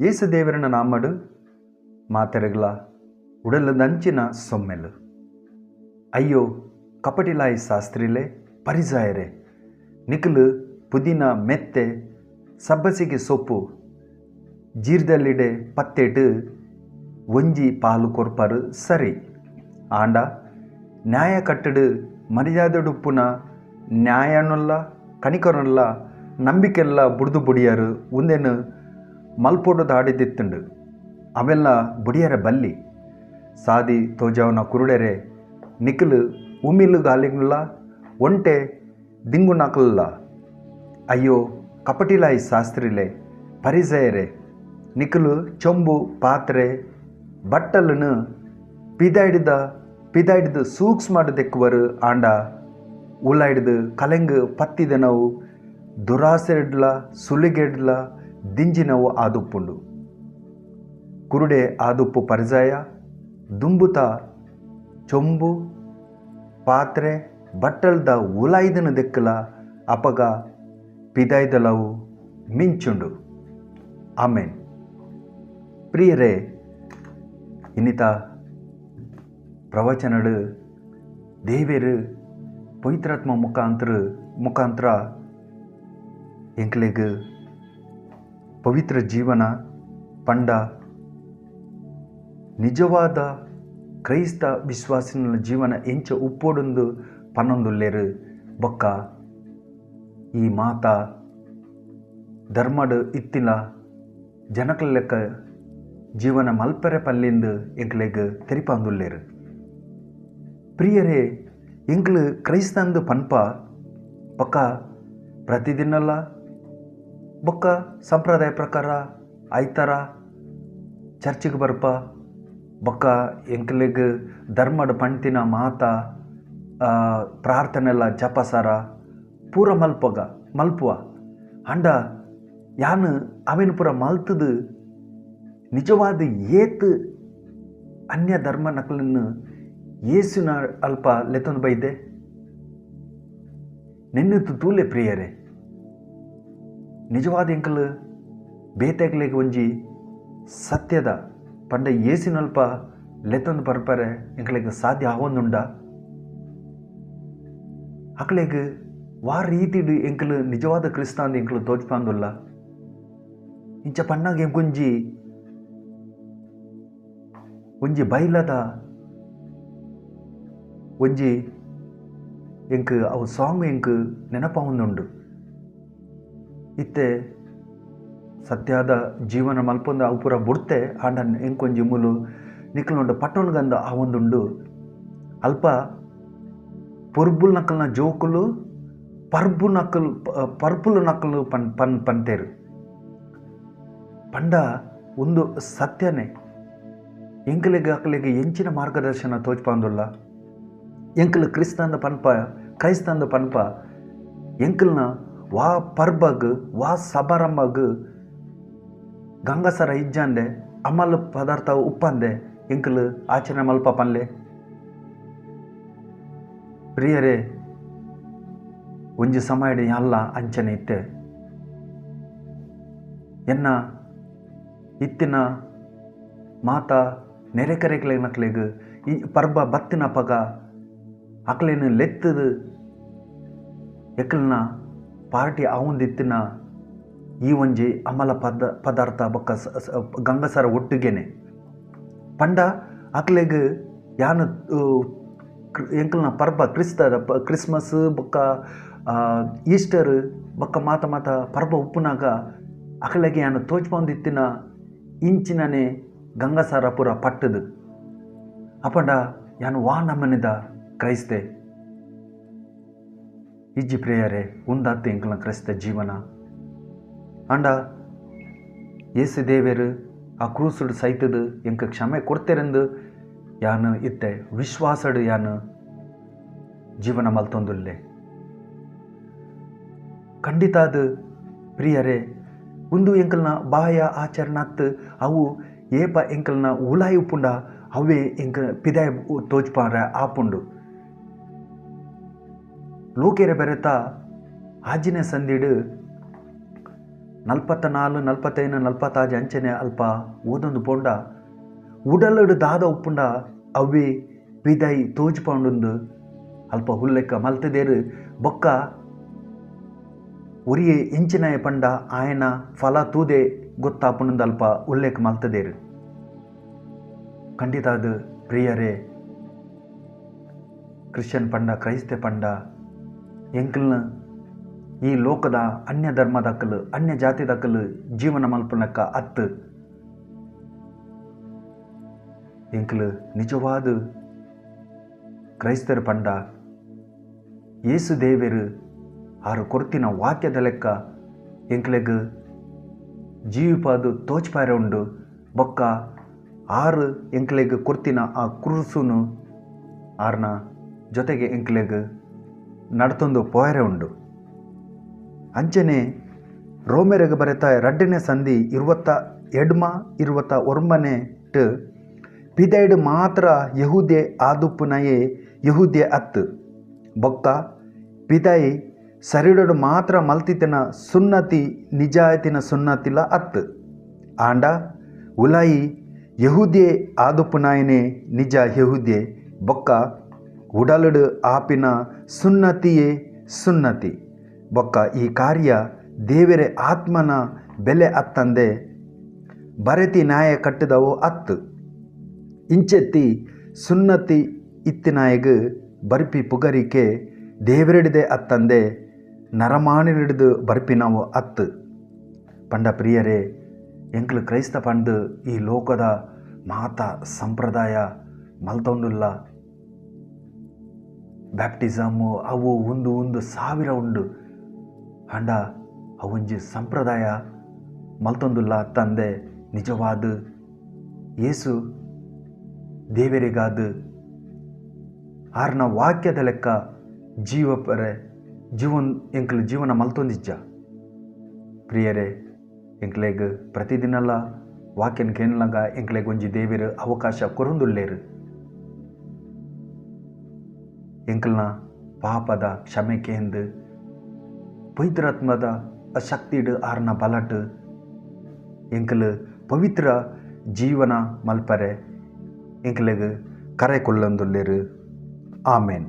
ಯೇಸು ದೇವರನ ನಾಮಡು ಮಾತೆರೆಗ್ಲ ಉಡಲದಂಚಿನ ಸೊಮ್ಮೆಲು. ಅಯ್ಯೋ ಕಪಟಿಲಾಯಿ ಶಾಸ್ತ್ರಿಲೆ ಪರಿಜಾಯರೆ, ನಿಕಲು ಪುದೀನ ಮೆತ್ತೆ ಸಬ್ಬಸಿಗೆ ಸೊಪ್ಪು ಜೀರ್ದಲ್ಲಿಡೆ ಪತ್ತೆಟ್ ಒಂಜಿ ಪಾಲು ಕೊರ್ಪರು ಸರಿ, ಆಂಡ ನ್ಯಾಯ ಕಟ್ಟಡು ಮರ್ಯಾದೆಡುಪ್ಪುನ ನ್ಯಾಯನುಲ್ಲ ಕನಿಕರನುಲ್ಲ ನಂಬಿಕೆಲ್ಲ ಬುಡ್ದು ಬುಡಿಯರು ಉಂದೆನು ಮಲ್ಪೊಡು ದಾಡಿದಿತ್ತುಂಡು ಅವೆಲ್ಲ ಬುಡಿಯರ ಬಲ್ಲಿ. ಸಾದಿ ತೋಜಾವನ ಕುರುಡೆರೆ, ನಿಕಲು ಉಮಿಲು ಗಾಲಿಗುಲ್ಲ ಒಂಟೆ ದಿಂಗುನಾಕಲ್ಲ. ಅಯ್ಯೋ ಕಪಟಿಲಾಯಿ ಶಾಸ್ತ್ರಿಲೆ ಪರಿಜಯರೆ, ನಿಕಲು ಚೊಂಬು ಪಾತ್ರೆ ಬಟ್ಟಲನ್ನು ಪಿದಾಯ್ದು ಸೂಕ್ಷ್ಮ ದೆಕ್ಕುವರು, ಆಂಡ ಉಲಾಯ್ದು ಕಲೆಂಗು ಪತ್ತಿದನವು ದುರಾಸೆಡ್ಲ ಸುಲಿಗೆಡ್ಲ ದಿಂಜಿನವು ಆದುಪ್ಪುಂಡು. ಕುರುಡೆ ಆದುಪ್ಪು ಪರಿಜಾಯ ದುಂಬುತ ಚೊಂಬು ಪಾತ್ರೆ ಬಟ್ಟಲ್ದ ಉಲಾಯ್ದನ ದೆಕ್ಕಲ ಅಪಗ ಪಿದಾಯ್ದಲವು ಮಿಂಚುಂಡು. ಆಮೇನ್. ಪ್ರಿಯರೇ, ಇನ್ನಿತ ಪ್ರವಚನಡು ದೇವೇರು ಪವಿತ್ರಾತ್ಮ ಮುಖಾಂತರ ಎಂಕ್ಲೆಗ್ ಪವಿತ್ರ ಜೀವನ ಪಂಡ ನಿಜವಾದ ಕ್ರೈಸ್ತ ವಿಶ್ವಾಸಿನ ಜೀವನ ಎಂಚ ಉಪ್ಪೊಡೊಂದು ಪನ್ನೊಂದುಲ್ಲೇರು. ಬೊಕ್ಕ ಈ ಮಾತ ಧರ್ಮಡು ಇತ್ತಿನ ಜನಕಲ ಲೆಕ್ಕ ಜೀವನ ಮಲ್ಪೆರೆ ಪಲ್ಲಿಂದು ಎಂಕ್ಲೆಗ್ ತೆರಿಪಾಂದುಲ್ಲೇರು. ಪ್ರಿಯರೇ, ಎಂಕ್ಲು ಕ್ರೈಸ್ತಂದು ಪನ್ಪ ಬೊಕ್ಕ ಪ್ರತಿದಿನಲ ಬೊಕ್ಕ ಸಂಪ್ರದಾಯ ಪ್ರಕಾರ ಐತರ ಚರ್ಚಿಗೆ ಬರ್ಪ ಬೊಕ್ಕ ಎಂಕ್ಲೆಗ್ ಧರ್ಮಡ್ ಪಂತಿನ ಮಾತ ಪ್ರಾರ್ಥನೆಲ್ಲ ಜಪಸಾರ ಪೂರ ಮಲ್ಪುವ. ಅಂಡ ಯಾನು ಅವೆನ್ ಪೂರ ಮಲ್ತದು ನಿಜವಾದ ಏತ್ ಅನ್ಯ ಧರ್ಮ ನಕಲನ್ನು ಯೇಸುನ ಅಲ್ಪ ಲೆತ್ತೊಂದು ಬೈದೆ ನೆನ್ನೆತ್ತು ತೂಲೆ. ಪ್ರಿಯರೇ, ನಿಜವಾದ ಎಂಕಲು ಬೇತೆಗ್ಲೆಗ್ ಒಂಜಿ ಸತ್ಯದ ಪಂಡ ಯೇಸಿನಲ್ಪ ಲೆತ್ತೊಂದು ಬರ್ಪರೆ ಎಂಕ್ಲೆಗ್ ಸಾಧ್ಯ ಆವೊಂದುಂಡ? ಅಕ್ಲೆಗ್ ವಾ ರೀತಿಡ್ ಎಂಕಲು ನಿಜವಾದ ಕ್ರಿಸ್ತಾಂದ್ ಎಂಕಲು ತೋಜ್ಪಾಂದುಲ್ಲ. ಇಂಚ ಪಣ್ಣಾಗ ಎಂಕೊಂಜಿ ಒಂಜಿ ಬೈಲದ ಒಂಜಿ ಎಂಕ್ ಅವು ಸಾಂಗ್ ಎಂಕ್ ನೆನಪಾವೊಂದುಂಡು. ಇತ್ತೆ ಸತ್ಯದ ಜೀವನ ಮಲ್ಪೊಂದು ಅವು ಪೂರ ಬುಡ್ತೆ, ಆಂಡ ಎಂಕೊಂಜಿ ಮೂಲು ನಿಕ್ಲುಂಡು ಪಟ್ಟೊನ್ಗಂದ ಆವೊಂದುಂಡು. ಅಲ್ಪ ಪೊರ್ಬುಲ್ ನಕಲ್ನ ಜೋಕುಲು ಪರ್ಬು ನಕಲ್ ಪರ್ಪುಲು ನಕಲು ಪನ್ ಪನ್ ಪಂತೇರು ಪಂಡ ಒಂದು ಸತ್ಯನೇ. ಎಂಕಲೆಗ್ ಅಕಲೆಗ್ ಎಂಚಿನ ಮಾರ್ಗದರ್ಶನ ತೋಜ್ಪಾಂದುಲ್ಲ. ಎಂಕಲು ಕ್ರಿಸ್ತಂದ ಪನ್ಪ ಕ್ರೈಸ್ತಂದ ಪನ್ಪ ಎಂಕಲ್ನ ವಾ ಪರ್ಬಗ್ ವಾ ಸಬರಂಬಗ್ ಗಂಗಸರ ಇಜ್ಜಾಂದೆ ಅಮಲ್ ಪದಾರ್ಥ ಉಪ್ಪಂದೆ ಎಂಕಲು ಆಚರಣೆ ಮಲ್ಪ ಪನ್ಲೆ. ಪ್ರಿಯರೇ, ಒಂಜಿ ಸಮಯಡ್ ಅಲ್ಲ ಅಂಚನೆ ಇತ್ತೆ ಎನ್ನ ಇತ್ತಿನ ಮಾತ ನೆರೆಕರೆಗ್ಲೆನಕ್ಲೆಗ್ ಈ ಪರ್ಬ ಬತ್ತಿನ ಪಗ ಅಕ್ಲೆನ್ ಲೆತ್ತದು ಎಕ್ಲ್ನ ಪಾರ್ಟಿ ಆವೊಂದಿತ್ತಿನ ಈ ಒಂಜಿ ಅಮಲ ಪದಾರ್ಥ ಬೊಕ್ಕ ಗಂಗಸರ ಒಟ್ಟುಗೆನೆ ಪಂಡ ಅಕ್ಲೆಗ್ ಯಾನು ಎಂಕಲ್ನ ಪರ್ಬ ಕ್ರಿಸ್ತದ ಕ್ರಿಸ್ಮಸ್ ಬೊಕ್ಕ ಈಸ್ಟರ್ ಬೊಕ್ಕ ಮಾತ ಮಾತ ಪರ್ಬ ಉಪ್ಪುನಾಗ ಅಕ್ಲೆಗ್ ಯಾನು ತೋಜ್ಪೊಂದಿತ್ತಿನ ಇಂಚಿನನೆ ಗಂಗಸರ ಪೂರ ಪಟ್ಟದು. ಅಪಂಡ ಯಾನು ವಾ ನಮನಿದ ಕ್ರೈಸ್ತೆ ಇಜ್ಜಿ ಪ್ರೇಯರೇ, ಉಂದಾತ್ ಎಂಕಲ್ನ ಕ್ರೈಸ್ತ ಜೀವನ. ಅಂಡ ಯೇಸು ದೇವೇರು ಆ ಕ್ರೂಸುಡು ಸೈತದು ಎಂಕ ಕ್ಷಮೆ ಕೊಡ್ತೆರೆಂದು ಯಾನು ಇತ್ತೆ ವಿಶ್ವಾಸಡು ಯಾನು ಜೀವನ ಮಲ್ತೊಂದುಲ್ಲೆ. ಖಂಡಿತ ಅದು ಪ್ರಿಯರೇ, ಉಂದು ಎಂಕಲ್ನ ಬಾಯ ಆಚರಣಾತ್ ಅವು ಏಪ ಎಂಕಲ್ನ ಉಲಾಯಿ ಉಪ್ಪುಂಡ ಅವೇ ಎಂಕ ಪಿದಾಯ ತೋಜ್ಪಾರ ಆಪುಂಡು. ಲೋಕೆರೆ ಬೆರೆತ ಆಜಿನ ಸಂದಿಡು 44, 45, 46 ಅಂಚನೆ ಅಲ್ಪ ಓದೊಂದು ಪೋಂಡ ಉಡಲಡು ದಾದ ಉಪ್ಪುಂಡ ಅವ್ವೇ ಪಿದಾಯಿ ತೋಜಿಪೌಂಡುಂದು ಅಲ್ಪ ಉಲ್ಲೇಖ ಮಲ್ತದೇರು. ಬೊಕ್ಕ ಒರಿಯೆ ಎಂಚಿನಾಯ ಪಂಡ ಆಯನ ಫಲ ತೂದೆ ಗೊತ್ತಾಪುಂಡು ಅಲ್ಪ ಉಲ್ಲೇಖ ಮಲ್ತದೇರು. ಖಂಡಿತಾದ ಪ್ರಿಯರೇ, ಕ್ರಿಶ್ಚಿಯನ್ ಪಂಡ ಕ್ರೈಸ್ತೆ ಪಂಡ ಎಂಕಲ್ನ ಈ ಲೋಕದ ಅನ್ಯ ಧರ್ಮದಕ್ಕಲು ಅನ್ಯ ಜಾತಿದಕ್ಕಲು ಜೀವನ ಮಲ್ಪನಕ್ಕ ಅತ್ತು. ಎಂಕಲು ನಿಜವಾದ ಕ್ರೈಸ್ತರು ಪಂಡ ಯೇಸು ದೇವರು ಆರು ಕೊರ್ತಿನ ವಾಕ್ಯದ ಲೆಕ್ಕ ಎಂಕ್ಲೆಗ್ ಜೀವಿಪಾದು ತೋಚ್ಪಾರೆ ಉಂಡು. ಬೊಕ್ಕ ಆರು ಎಂಕ್ಲೆಗ್ ಕೊರ್ತಿನ ಆ ಕ್ರೂಸುನು ಆರ್ನ ಜೊತೆಗೆ ಎಂಕ್ಲೆಗ್ ನಡ್ತೊಂದು ಪೋಯರೆ ಉಂಡು. ಅಂಚನೆ ರೋಮೆರೆಗ್ ಬರೆತ 2ನೇ ಸಂಧಿ 28 29 ಪಿದೈಡ್ ಮಾತ್ರ ಯಹೂದ್ಯೆ ಆದುಪ್ಪುನಯೇ ಯಹೂದ್ಯೆ ಅತ್ತು. ಬೊಕ್ಕ ಪಿದಾಯಿ ಸರಿಡೊಡು ಮಾತ್ರ ಮಲ್ತಿತನ ಸುನ್ನತಿ ನಿಜಾಯತಿನ ಸುನ್ನತಿಲ ಅತ್ತು. ಆಂಡ ಉಲಾಯಿ ಯಹೂದ್ಯೆ ಆದುಪ್ಪುನಾಯನೇ ನಿಜ ಯಹೂದ್ಯೆ. ಬೊಕ್ಕ ಉಡಲುಡು ಆಪಿನ ಸುನ್ನತಿಯೇ ಸುನ್ನತಿ. ಬೊಕ್ಕ ಈ ಕಾರ್ಯ ದೇವರ ಆತ್ಮನ ಬೆಲೆ ಅತ್ತಂದೆ ಬರೆತಿ ನ್ಯಾಯ ಕಟ್ಟಿದವೋ ಅತ್ತು. ಇಂಚೆತ್ತಿ ಸುನ್ನತಿ ಇತ್ತಿನಾಯಗ್ ಬರ್ಪಿ ಪುಗರಿಕೆ ದೇವರಿಡಿದೆ ಅತ್ತಂದೆ ನರಮಾನಿಡಿದು ಬರ್ಪಿನವು ಅತ್ತು. ಪಂಡ ಪ್ರಿಯರೇ, ಎಂಕ್ಲು ಕ್ರೈಸ್ತ ಪಂಡು ಈ ಲೋಕದ ಮಾತ ಸಂಪ್ರದಾಯ ಮಲ್ತೊಂದುಲ್ಲ. ಬ್ಯಾಪ್ಟಿಸಮ್ಮು ಅವು ಒಂದು ಒಂದು ಸಾವಿರ ಉಂಡು. ಅಂಡ ಅವೊಂಜಿ ಸಂಪ್ರದಾಯ ಮಲ್ತೊಂದುಲ್ಲ ತಂದೆ ನಿಜವಾದ ಯೇಸು ದೇವರಿಗಾದ ಆರ್ನ ವಾಕ್ಯದ ಲೆಕ್ಕ ಜೀವ ಪರೆ ಜೀವನ್ ಎಂಕ್ಲು ಜೀವನ ಮಲ್ತೊಂದಿಜ್ಜ. ಪ್ರಿಯರೇ, ಎಂಕ್ಲೆಗ್ ಪ್ರತಿದಿನಲ ವಾಕ್ಯನ ಕೇಳಲಾಗ ಎಂಕ್ಲೆಗ್ ಒಂಜಿ ದೇವರು ಅವಕಾಶ ಕೊರೊಂದುಲ್ಲೇರು. ಎಂಕಲ್ನ ಪಾಪದ ಕ್ಷಮೆ ಕೇಂದು ಪವಿತ್ರಾತ್ಮದ ಶಕ್ತಿಡು ಆರ್ನ ಬಲಟ್ ಎಂಕಲು ಪವಿತ್ರ ಜೀವನ ಮಲ್ಪರೆ ಎಂಕಲೆಗ್ ಕರೆ ಕೊಲ್ಲೊಂದುಲ್ಲೇರು. ಆಮೇನ್.